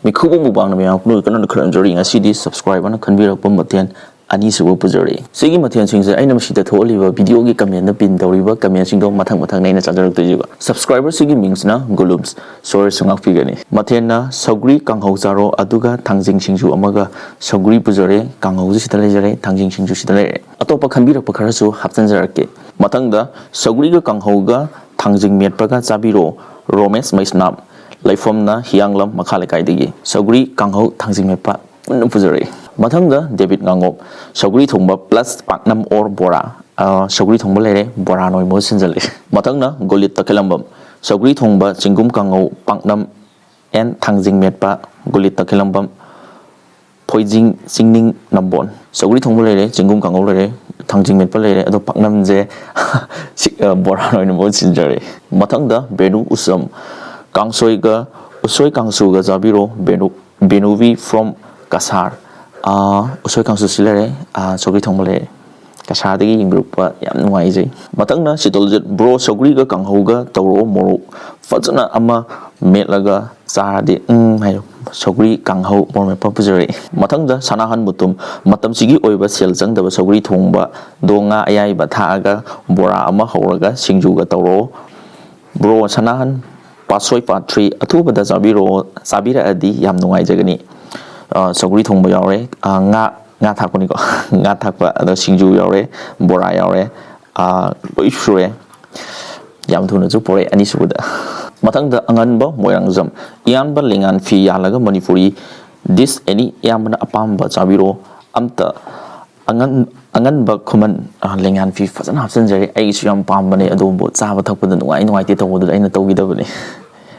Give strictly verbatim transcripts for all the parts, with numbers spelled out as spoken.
ꯃꯤꯈꯨꯕ ꯃꯨꯛꯕꯥꯡꯅ ꯃꯌꯥꯝ ꯄꯨꯝꯅꯃꯛ ꯀꯟꯅ ꯈꯨꯔꯨꯝꯖꯔꯤ꯫ ꯉꯁꯤꯗꯤ subscriberꯅ ꯈꯟꯕꯤꯔꯛꯄ ꯃꯊꯦꯜ ꯑꯅꯤꯁꯨꯕ ꯄꯨꯖꯔꯛꯏ꯫ ꯁꯤꯒꯤ ꯃꯊꯦꯜꯁꯤꯡꯁꯦ ꯑꯩꯅ ꯃꯁꯤꯗ ꯊꯣꯛꯍꯜꯂꯤꯕ videoꯒꯤ commentꯗ pin ꯇꯧꯔꯤꯕ commentꯁꯤꯡꯗꯣ ꯃꯊꯪ ꯃꯊꯪꯅ ꯑꯩꯅ ꯆꯥꯖꯔꯛꯇꯣꯏꯁꯤꯕ꯫ Subscriberꯁꯤꯒꯤ ꯃꯤꯡꯁꯤꯅ ꯒꯨꯂꯨꯝꯁ꯫ Sorryꯁꯨ ꯉꯥꯛꯄꯤꯒꯅꯤ꯫ ꯃꯊꯦꯜꯅ ꯁꯧꯒ꯭ꯔꯤ ꯀꯥꯡꯍꯧ ꯆꯥꯔꯣ, ꯑꯗꯨꯒ ꯊꯥꯡꯖꯤꯡ ꯁꯤꯡꯖꯨ ꯑꯃꯒ꯫ ꯁꯧꯒ꯭ꯔꯤ ꯄꯨꯖꯔꯦ, ꯀꯥꯡꯍꯧꯁꯨ ꯁꯤꯗ ꯂꯩꯖꯔꯦ, ꯊꯥꯡꯖꯤꯡ ꯁꯤꯡꯖꯨ ꯁꯤꯗ ꯂꯩꯔꯦ꯫ ꯑꯇꯣꯞꯄ ꯈꯟꯕꯤꯔꯛꯄ ꯈꯔꯁꯨ ꯍꯥꯞꯆꯤꯟꯖꯔꯛꯀꯦ꯫ ꯃꯊꯪꯗ ꯁꯧꯒ꯭ꯔꯤꯒ ꯀꯥꯡꯍꯧꯒ ꯊꯥꯡꯖꯤꯡ ꯃꯦꯠꯄꯒ ꯆꯥꯕꯤꯔꯣ꯫ ꯔꯣꯃꯦꯁ ꯃꯩꯁꯅꯥꯝ, ꯂꯩꯐꯝꯅ ꯍꯤꯌꯥꯡꯂꯝ ꯃꯈꯥ ꯂꯩꯀꯥꯏꯗꯒꯤ꯫ ꯁꯧꯒ꯭ꯔꯤ, ꯀꯥꯡꯍꯧ, ꯊꯥꯡꯖꯤꯡ ꯃꯦꯠꯄ ꯄꯨꯟꯅ ꯄꯨꯖꯔꯛꯏ꯫ ꯃꯊꯪꯗ ꯗꯦꯕꯤꯠ ꯉꯥꯉꯣꯝ, ꯁꯧꯒ꯭ꯔꯤ ꯊꯣꯡꯕ plus ꯄꯥꯛꯅꯝ or ꯕꯣꯔꯥ꯫ ꯑ, ꯁꯧꯒ꯭ꯔꯤ ꯊꯣꯡꯕ ꯂꯩꯔꯦ, ꯕꯣꯔꯥ ꯅꯣꯏ ꯃꯍꯨꯠ ꯁꯤꯟꯖꯜꯂꯦ꯫ ꯃꯊꯪꯅ ꯒꯨꯂꯤꯠ ꯇꯈꯦꯂꯝꯕꯝ, ꯁꯧꯒ꯭ꯔꯤ ꯊꯣꯡꯕ, ꯆꯤꯡꯒꯨꯝ ꯀꯥꯡꯍꯧ, ꯄꯥꯛꯅꯝ and ꯊꯥꯡꯖꯤꯡ ꯃꯦꯠꯄ꯫ ꯒꯨꯂꯤꯠ ꯇꯈꯦꯂꯝꯕꯝ, ꯐꯣꯏꯖꯤꯡ ꯆꯤꯡꯅꯤꯡ ꯅꯝꯕꯣꯜ꯫ ꯁꯧꯒ꯭ꯔꯤ ꯊꯣꯡꯕ ꯂꯩꯔꯦ, ꯆꯤꯡꯒꯨꯝ ꯀꯥꯡꯍꯧ ꯂꯩꯔꯦ, ꯊꯥꯡꯖꯤꯡ ꯃꯦꯠꯄ ꯂꯩꯔꯦ, ꯑꯗꯣ ꯄꯥꯛꯅꯝꯁꯦ ꯁꯤ-, ꯑ, ꯕꯣꯔꯥ ꯑꯣꯏꯅ ꯃꯍꯨꯠ ꯁꯤꯟꯖꯔꯦ꯫ ꯃꯊꯪꯗ ꯕꯦꯅꯨ ꯎꯁꯝ, ꯀꯥꯡꯁꯣꯏꯒ ꯎꯁꯣꯏ ꯀꯥꯡꯁꯨꯒ ꯆꯥꯕꯤꯔꯣ꯫ ꯕꯦꯅꯨ, ꯕꯦꯅꯨꯕꯤ from ꯀꯁꯥꯔ꯫ ꯑ, ꯎꯁꯣꯏ ꯀꯥꯡꯁꯨꯁꯤ ꯂꯩꯔꯦ, ꯑ, ꯁꯧꯒ꯭ꯔꯤ ꯊꯣꯡꯕ ꯂꯩꯔꯦ꯫ ꯀꯁꯥꯔꯗꯒꯤ ꯌꯦꯡꯕꯤꯔꯛꯄ ꯌꯥꯝ ꯅꯨꯡꯉꯥꯏꯖꯩ꯫ ꯃꯊꯪꯅ ꯁꯤꯇꯜꯖꯤꯠ, bro, ꯁꯧꯒ꯭ꯔꯤꯒ ꯀꯥꯡꯍꯧꯒ ꯇꯧꯔꯛꯑꯣ, ꯃꯣꯔꯣꯛ ꯐꯖꯅ ꯑꯃ ꯃꯦꯠꯂꯒ ꯆꯥꯔꯗꯤ ꯎꯝ ꯍꯥꯏꯌꯨ꯫ ꯁꯧꯒ꯭ꯔꯤ ꯀꯥꯡꯍꯧ ꯃꯣꯔꯣꯛ ꯃꯦꯠꯄ ꯄꯨꯖꯔꯛꯏ꯫ ꯃꯊꯪꯗ ꯁꯅꯥꯍꯟ ꯃꯨꯇꯨꯝ, ꯃꯇꯝꯁꯤꯒꯤ ꯑꯣꯏꯕ ꯁꯦꯜ ꯆꯪꯗꯕ ꯁꯧꯒ꯭ꯔꯤ ꯊꯣꯡꯕꯗꯣ ꯉꯥ ꯑꯌꯥꯏꯕ ꯊꯥꯛꯑꯒ ꯕꯣꯔꯥ ꯑꯃ ꯍꯧꯔꯒ ꯁꯤꯡꯖꯨꯒ ꯇꯧꯔꯛꯑꯣ꯫ Bro ꯁꯅꯥꯍꯟ, part one, part three ꯑꯊꯨꯕꯗ ꯆꯥꯕꯤꯔꯛꯑꯣ, ꯆꯥꯕꯤꯔꯛꯑꯗꯤ ꯌꯥꯝ ꯅꯨꯡꯉꯥꯏꯖꯒꯅꯤ꯫ ꯑ, ꯁꯧꯒ꯭ꯔꯤ ꯊꯣꯡꯕ ꯌꯥꯎꯔꯦ, ꯑ, ꯉꯥ, ꯉꯥ ꯊꯥꯛꯄꯅꯤꯀꯣ꯫ ꯉꯥ ꯊꯥꯛꯄ, ꯑꯗꯣ ꯁꯤꯡꯖꯨ ꯌꯥꯎꯔꯦ, ꯕꯣꯔꯥ ꯌꯥꯎꯔꯦ, ꯑ, ꯂꯣꯏ ꯁꯨꯔꯦ꯫ ꯌꯥꯝ ꯊꯨꯅꯁꯨ ꯄꯣꯔꯛꯑꯦ ꯑꯅꯤꯁꯨꯕꯗ꯫ ꯃꯊꯪꯗ ꯑꯉꯟꯕ ꯃꯣꯏꯔꯥꯡꯖꯝ, ꯏꯌꯥꯝꯕ ꯂꯦꯡꯉꯥꯟ ꯐꯤ ꯌꯥꯜꯂꯒ ꯃꯅꯤꯄꯨꯔꯤ dish any ꯏꯌꯥꯝꯕꯅ ꯑꯄꯥꯝꯕ ꯆꯥꯕꯤꯔꯣ꯫ ꯑꯝꯇ ꯑꯉꯟ-, ꯑꯉꯟꯕ ꯈꯨꯃꯟ, ꯑ, ꯂꯦꯡꯌꯥꯟ ꯐꯤ ꯐꯖꯅ ꯍꯥꯞꯆꯤꯟꯖꯔꯤ꯫ ꯑꯩꯒꯤꯁꯨ ꯌꯥꯝ ꯄꯥꯝꯕꯅꯦ, ꯑꯗꯨꯕꯨ ꯆꯥꯕ ꯊꯛꯄꯗ ꯅꯨꯡꯉꯥꯏ ꯅꯨꯡꯉꯥꯏꯇꯦ ꯇꯧꯕꯗꯨꯗ ꯑꯩꯅ ꯇꯧꯈꯤꯗꯕꯅꯤ꯫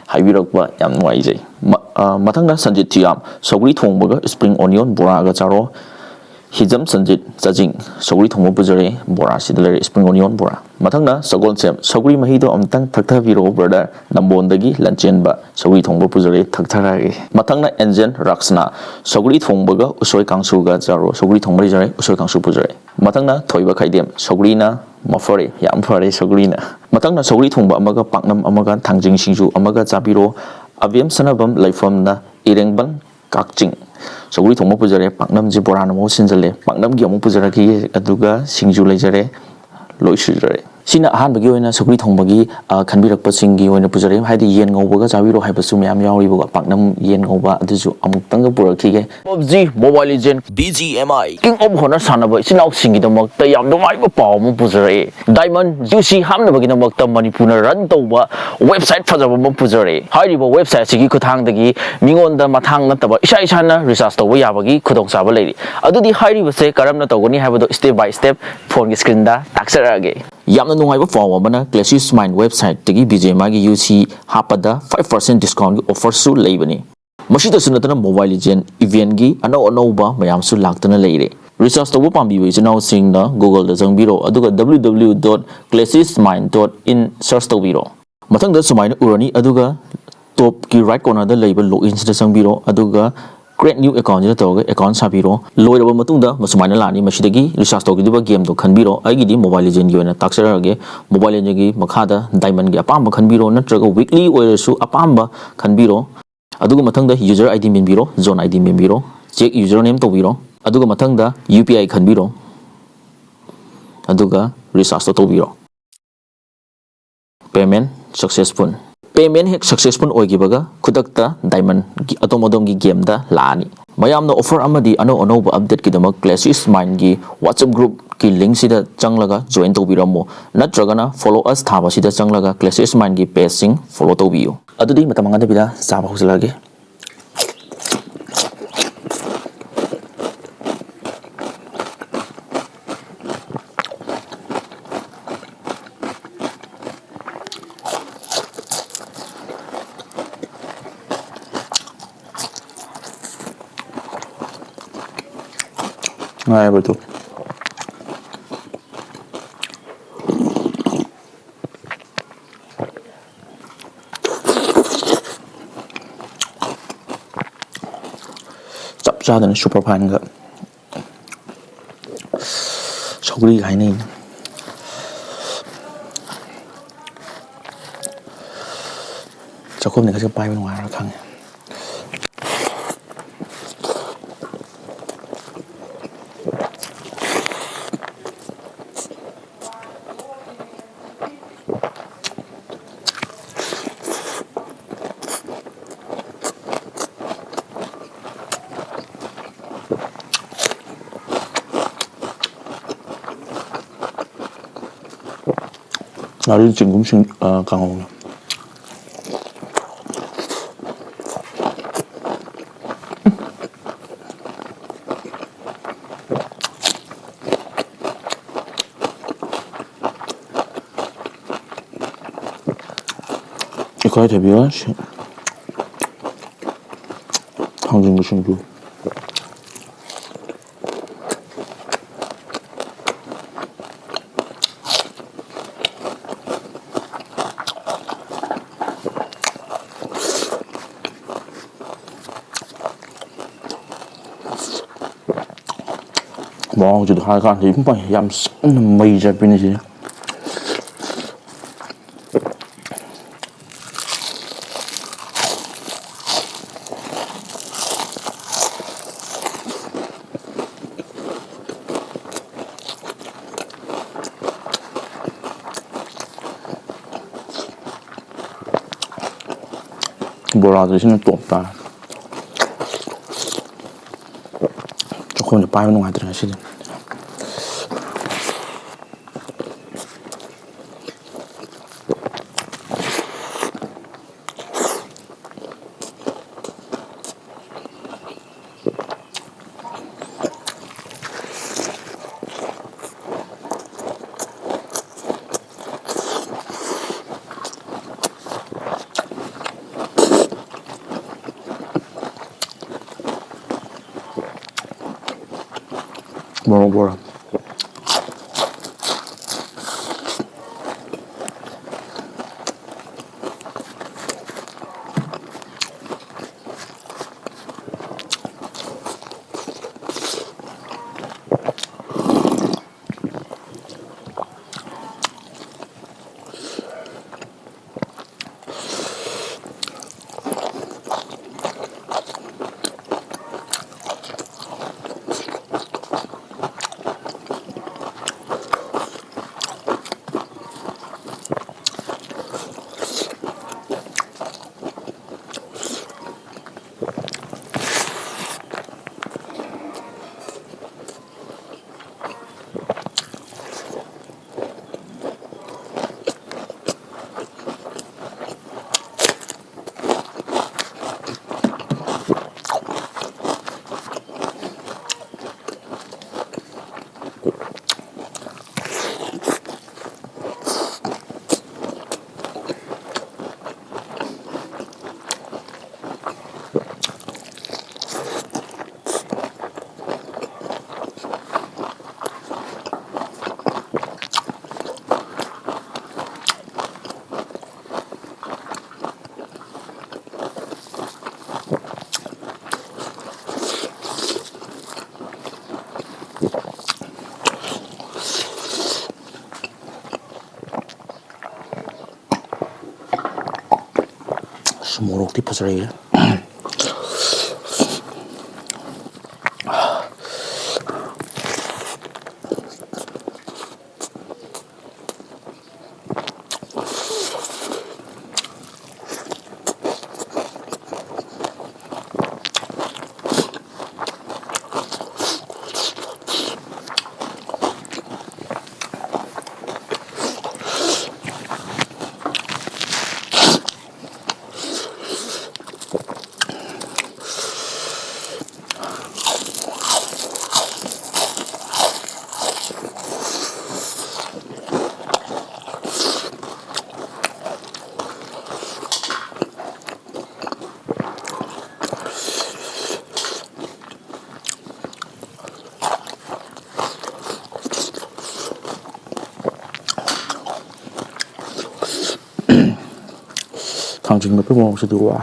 ꯍꯥꯏꯕꯤꯔꯛꯄ ꯌꯥꯝ ꯅꯨꯡꯉꯥꯏꯖꯩ꯫ ꯃ-, ꯑ, ꯃꯊꯪꯅ ꯁꯟꯖꯤꯠ ꯊꯤꯌꯥꯝ, ꯁꯧꯒ꯭ꯔꯤ ꯊꯣꯡꯕꯒ spring onion ꯕꯣꯔꯥꯒ ꯆꯥꯔꯣ꯫ ꯍꯤꯖꯝ ꯁꯟꯖꯤꯠ ꯆꯥꯖꯤꯡ, ꯁꯧꯒ꯭ꯔꯤ ꯊꯣꯡꯕ ꯄꯨꯖꯔꯦ, ꯕꯣꯔꯥ ꯁꯤꯗ ꯂꯩꯔꯦ, spring onion ꯕꯣꯔꯥ꯫ ꯃꯊꯪꯅ ꯁꯒꯣꯜꯁꯦꯝ, ꯁꯧꯒ꯭ꯔꯤ ꯃꯍꯤꯗꯣ ꯑꯃꯨꯛꯇꯪ ꯊꯛꯊꯕꯤꯔꯛꯑꯣ brother, ꯅꯝꯕꯣꯟꯗꯒꯤ ꯂꯟꯆꯦꯟꯕ꯫ ꯁꯧꯒ꯭ꯔꯤ ꯊꯣꯡꯕ ꯄꯨꯖꯔꯦ, ꯊꯛꯊꯔꯛꯑꯒꯦ꯫ ꯃꯊꯪꯅ ꯑꯦꯟꯖꯦꯟ ꯔꯥꯛꯁꯅꯥ, ꯁꯧꯒ꯭ꯔꯤ ꯊꯣꯡꯕꯒ ꯎꯁꯣꯏ ꯀꯥꯡꯁꯨꯒ ꯆꯥꯔꯣ꯫ ꯁꯧꯒ꯭ꯔꯤ ꯊꯣꯡꯕ ꯂꯩꯖꯔꯦ, ꯎꯁꯣꯏ ꯀꯥꯡꯁꯨ ꯄꯨꯖꯔꯦ꯫ ꯃꯊꯪꯅ ꯊꯣꯏꯕ ꯈꯩꯗꯦꯝ, ꯁꯧꯒ꯭ꯔꯤꯅ ꯃꯐꯔꯦ, ꯌꯥꯝ ꯐꯔꯦ ꯁꯧꯒ꯭ꯔꯤꯅ꯫ ꯃꯊꯪꯅ ꯁꯧꯒ꯭ꯔꯤ ꯊꯣꯡꯕ ꯑꯃꯒ ꯄꯥꯛꯅꯝ ꯑꯃꯒ ꯊꯥꯡꯖꯤꯡ ꯁꯤꯡꯖꯨ ꯑꯃꯒ ꯆꯥꯕꯤꯔꯣ꯫ ꯑꯕꯦꯝ ꯁꯅꯥꯕꯝ ꯂꯩꯐꯝꯅ ꯏꯔꯦꯡꯕꯟ ꯀꯛꯆꯤꯡ꯫ ꯁꯧꯒ꯭ꯔꯤ ꯊꯣꯡꯕ ꯄꯨꯖꯔꯦ, ꯄꯥꯛꯅꯝꯁꯤ ꯕꯣꯔꯥꯅ ꯃꯍꯨꯠ ꯁꯤꯟꯖꯜꯂꯦ, ꯄꯥꯛꯅꯝꯒꯤ ꯑꯃꯨꯛ ꯄꯨꯖꯔꯛꯈꯤꯒꯦ, ꯑꯗꯨꯒ ꯁꯤꯡꯖꯨ ꯂꯩꯖꯔꯦ, ꯂꯣꯏ ꯁꯨꯖꯔꯦ꯫ ꯁꯤꯅ ꯑꯍꯥꯟꯕꯒꯤ ꯑꯣꯏꯅ ꯁꯧꯒ꯭ꯔꯤ ꯊꯣꯡꯕꯒꯤ, ꯑ, ꯈꯟꯕꯤꯔꯛꯄꯁꯤꯡꯒꯤ ꯑꯣꯏꯅ ꯄꯨꯖꯔꯛꯏ, ꯍꯥꯏꯗꯤ ꯌꯦꯟ ꯉꯧꯕꯒ ꯆꯥꯕꯤꯔꯣ ꯍꯥꯏꯕꯁꯨ ꯃꯌꯥꯝ ꯌꯥꯎꯔꯤꯕꯀꯣ, ꯄꯥꯛꯅꯝ ꯌꯦꯟ ꯉꯧꯕ ꯑꯗꯨꯁꯨ ꯑꯃꯨꯛꯇꯪꯒ ꯄꯨꯔꯛꯈꯤꯒꯦ꯫ PUBG, Mobile Legend, BGMI, King of Honor ꯁꯥꯟꯅꯕ ꯏꯆꯤꯟ ꯏꯅꯥꯎꯁꯤꯡꯒꯤꯗꯃꯛꯇ ꯌꯥꯝ ꯅꯨꯡꯉꯥꯏꯕ ꯄꯥꯎ ꯑꯃ ꯄꯨꯖꯔꯛꯑꯦ꯫ Diamond UC ꯍꯥꯞꯅꯕꯒꯤꯗꯃꯛꯇ ꯃꯅꯤꯄꯨꯔꯅ run ꯇꯧꯕ website ꯐꯖꯕ ꯑꯃ ꯄꯨꯖꯔꯛꯑꯦ꯫ ꯍꯥꯏꯔꯤꯕ website ꯑꯁꯤꯒꯤ ꯈꯨꯠꯊꯥꯡꯗꯒꯤ ꯃꯤꯉꯣꯟꯗ ꯃꯊꯥꯡ ꯅꯠꯇꯕ ꯏꯁꯥ ꯏꯁꯥꯅ recharge ꯇꯧꯕ ꯌꯥꯕꯒꯤ ꯈꯨꯗꯣꯡꯆꯥꯕ ꯂꯩꯔꯤ꯫ ꯑꯗꯨꯗꯤ ꯍꯥꯏꯔꯤꯕꯁꯦ ꯀꯔꯝꯅ ꯇꯧꯒꯅꯤ ꯍꯥꯏꯕꯗꯣ step by step phoneꯒꯤ screenꯗ ꯇꯥꯛꯆꯔꯛꯑꯒꯦ꯫ ꯌꯥꯝꯅ ꯅꯨꯡꯉꯥꯏꯕ ꯄꯥꯎ ꯑꯃꯅ, Classic Mind websiteꯇꯒꯤ BGMIꯒꯤ UC ꯍꯥꯞꯄꯗ five percent discountꯀꯤ offerꯁꯨ ꯂꯩꯕꯅꯤ꯫ ꯃꯁꯤꯗꯁꯨ ꯅꯠꯇꯅ Mobile Legend eventꯀꯤ ꯑꯅꯧ ꯑꯅꯧꯕ ꯃꯌꯥꯝꯁꯨ ꯂꯥꯛꯇꯨꯅ ꯂꯩꯔꯦ꯫ Recharge ꯇꯧꯕ ꯄꯥꯝꯕꯤꯕ ꯏꯆꯤꯟ ꯏꯅꯥꯎꯁꯤꯡꯅ Googleꯗ ꯆꯪꯕꯤꯔꯣ, ꯑꯗꯨꯒ www dot classicmind dot in search ꯇꯧꯕꯤꯔꯣ꯫ ꯃꯊꯪꯗ ꯁꯨꯃꯥꯏꯅ ꯎꯔꯅꯤ, ꯑꯗꯨꯒ topꯀꯤ right cornerꯗ ꯂꯩꯕ loginꯁꯤꯗ ꯆꯪꯕꯤꯔꯣ, ꯑꯗꯨꯒ create new accountꯁꯤꯗ ꯇꯧꯔꯒ account ꯁꯥꯕꯤꯔꯣ꯫ ꯂꯣꯏꯔꯕ ꯃꯇꯨꯡꯗ ꯃꯁꯨꯃꯥꯏꯅ ꯂꯥꯛꯑꯅꯤ꯫ ꯃꯁꯤꯗꯒꯤ recharge ꯇꯧꯒꯗꯕ gameꯗꯣ ꯈꯟꯕꯤꯔꯣ꯫ ꯑꯩꯒꯤꯗꯤ Mobile Legendꯒꯤ ꯑꯣꯏꯅ ꯇꯥꯛꯆꯔꯛꯑꯒꯦ꯫ Mobile Legendꯒꯤ ꯃꯈꯥꯗ Diamondꯒꯤ ꯑꯄꯥꯝꯕ ꯈꯟꯕꯤꯔꯣ, ꯅꯠꯇ꯭ꯔꯒ weekly ꯑꯣꯏꯔꯁꯨ ꯑꯄꯥꯝꯕ ꯈꯟꯕꯤꯔꯣ꯫ ꯑꯗꯨꯒ ꯃꯊꯪꯗ user ID ꯃꯦꯟꯕꯤꯔꯣ, zone ID ꯃꯦꯟꯕꯤꯔꯣ, check username ꯇꯧꯕꯤꯔꯣ꯫ ꯑꯗꯨꯒ ꯃꯊꯪꯗ UPI ꯈꯟꯕꯤꯔꯣ, ꯑꯗꯨꯒ rechargeꯇꯣ ꯇꯧꯕꯤꯔꯣ꯫ Payment successful꯫ Payment ꯍꯦꯛ successful ꯑꯣꯏꯈꯤꯕꯒ ꯈꯨꯗꯛꯇ Diamondꯒꯤ ꯑꯗꯣꯝ ꯑꯗꯣꯝꯒꯤ gameꯗ ꯂꯥꯛꯑꯅꯤ꯫ ꯃꯌꯥꯝꯅ offer ꯑꯃꯗꯤ ꯑꯅꯧ ꯑꯅꯧꯕ updateꯀꯤꯗꯃꯛ Classic Mindꯒꯤ WhatsApp groupꯀꯤ linkꯁꯤꯗ ꯆꯪꯂꯒ join ꯇꯧꯕꯤꯔꯝꯃꯨ, ꯅꯠꯇ꯭ꯔꯒꯅ Follow Us ꯊꯥꯕꯁꯤꯗ ꯆꯪꯂꯒ Classic Mindꯒꯤ pageꯁꯤꯡ follow ꯇꯧꯕꯤꯌꯨ꯫ ꯑꯗꯨꯗꯤ ꯃꯇꯝ ꯃꯥꯡꯍꯟꯗꯕꯤꯗ ꯆꯥꯕ ꯍꯧꯖꯤꯜꯂꯛꯑꯒꯦ꯫ ꯉꯥꯏꯕꯗꯨ꯫ ꯆꯞ ꯆꯥꯗꯅ super fineꯒ ꯁꯧꯒ꯭ꯔꯤꯒ ꯍꯥꯏꯅꯩꯅꯦ꯫ ꯆꯥꯛꯈꯨꯝꯗ ꯈꯖꯤꯛ ꯄꯥꯏꯕ ꯅꯨꯡꯉꯥꯏꯔꯣꯏ ꯈꯪꯉꯦ꯫ ꯉꯥꯔꯤ ꯆꯤꯡꯒꯨꯝ ꯁꯤꯡ-, ꯑ, ꯀꯥꯡꯍꯧꯅ꯫ ꯏꯀꯥꯏꯊꯕꯤꯒ ꯁꯤ-, ꯊꯥꯡꯖꯤꯡꯒ ꯁꯤꯡꯖꯨ꯫ ꯃꯍꯥꯎꯁꯤꯗ ꯍꯥꯏꯔ ꯀꯥꯟꯗ ꯏꯃꯥꯏ, ꯌꯥꯝ ꯆꯝꯅ ꯃꯩ ꯆꯠꯄꯤꯅꯦ ꯁꯤꯗꯤ꯫ ꯕꯣꯔꯥꯗꯨ ꯁꯤꯅ ꯇꯣꯞ ꯇꯥꯔꯦ꯫ ꯆꯥꯛꯈꯨꯝꯁꯦ ꯄꯥꯏꯕ ꯅꯨꯡꯉꯥꯏꯇ꯭ꯔꯦ ꯉꯁꯤꯗꯤ꯫ ꯃꯣꯔꯣꯛ ꯕꯣꯔꯥ꯫ ꯑꯁ, ꯃꯣꯔꯣꯛꯇꯤ ꯐꯖꯔꯦꯍꯦ꯫ ꯊꯥꯡꯖꯤꯡ ꯃꯦꯠꯄꯒꯤ ꯃꯑꯣꯡꯁꯤꯗꯤ, ꯋꯥ꯫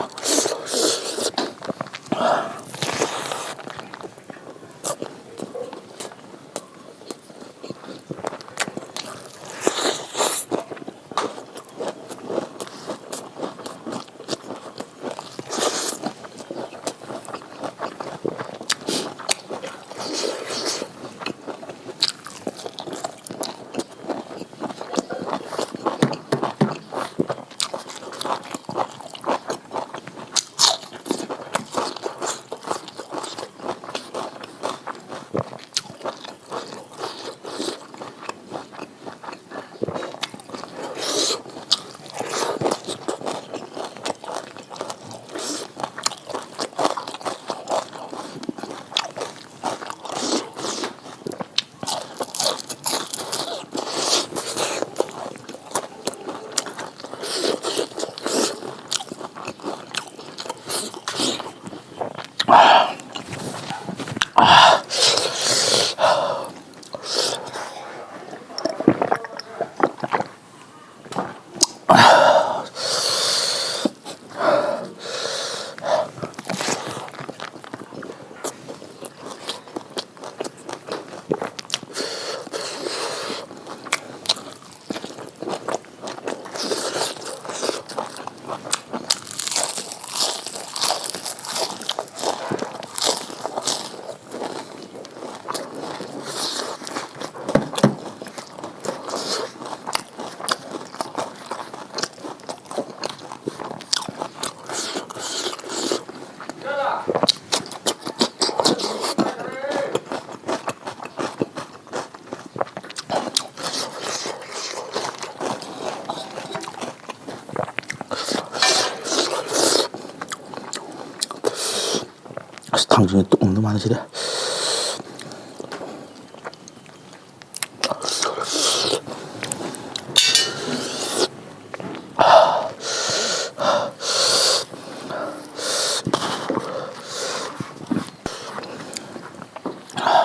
ꯑꯁ, ꯊꯥꯡꯖꯤꯡꯁꯦ ꯇꯨꯝꯗꯧ ꯃꯥꯜꯂꯦ ꯁꯤꯗꯤ꯫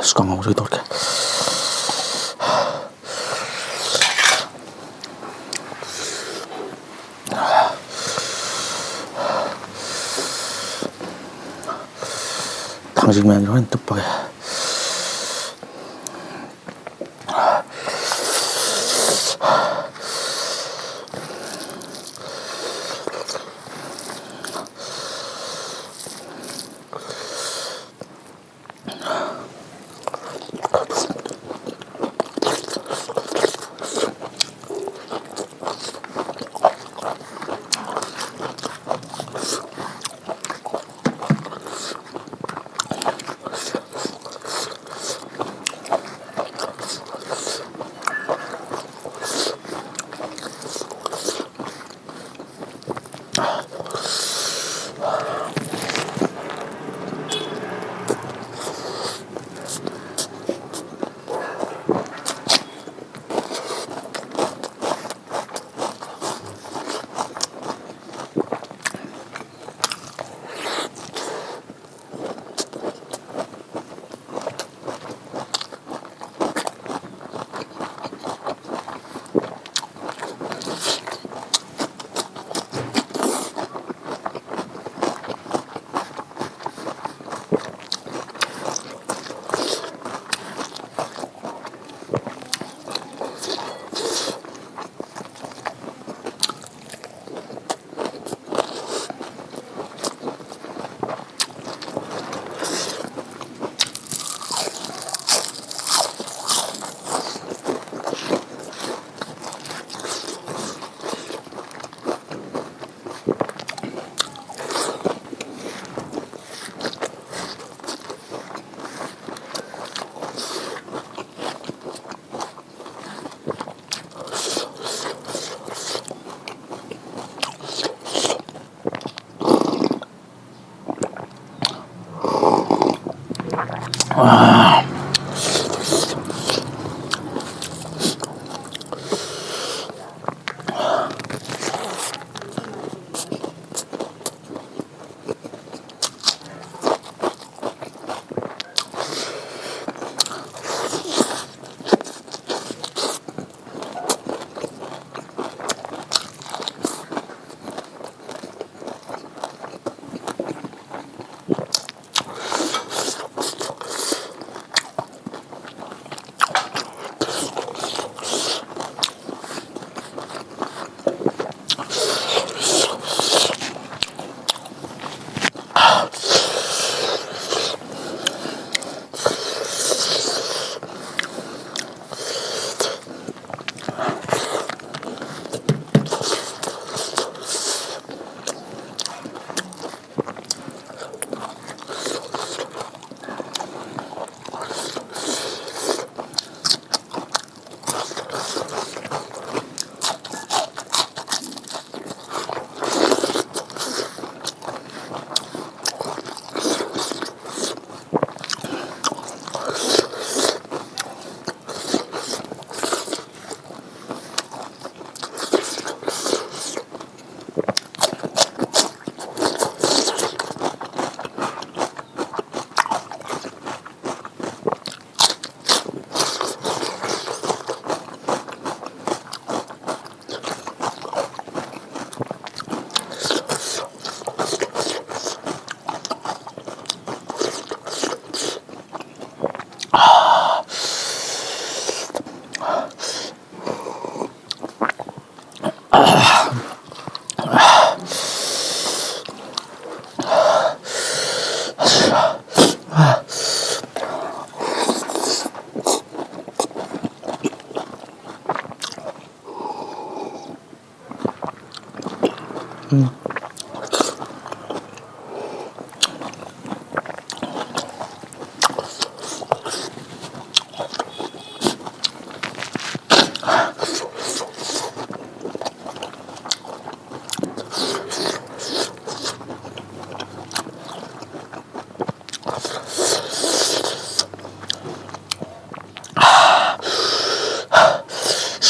ꯑꯁ, ꯀꯥꯡꯍꯧꯁꯦ ꯇꯧꯔꯛꯀꯦ꯫ ꯊꯥꯡꯖꯤꯡ ꯃꯌꯥꯝꯁꯦ ꯍꯣꯔꯦꯟ ꯇꯨꯞꯄꯒꯦ꯫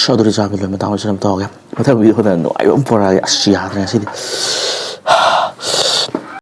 ꯇꯧꯗꯣꯔꯤ ꯆꯥꯕꯤ ꯂꯣꯏ ꯃꯇꯥꯡ ꯑꯣꯏꯁꯤꯅ ꯇꯧꯔꯒꯦ꯫ ꯃꯊꯪ ꯚꯤꯗꯤꯑꯣꯗ ꯅꯨꯡꯉꯥꯏꯕ ꯑꯃ ꯄꯨꯔꯛꯑꯒꯦ꯫ ꯑꯁ, ꯌꯥꯗ꯭ꯔꯦ ꯉꯁꯤꯗꯤ꯫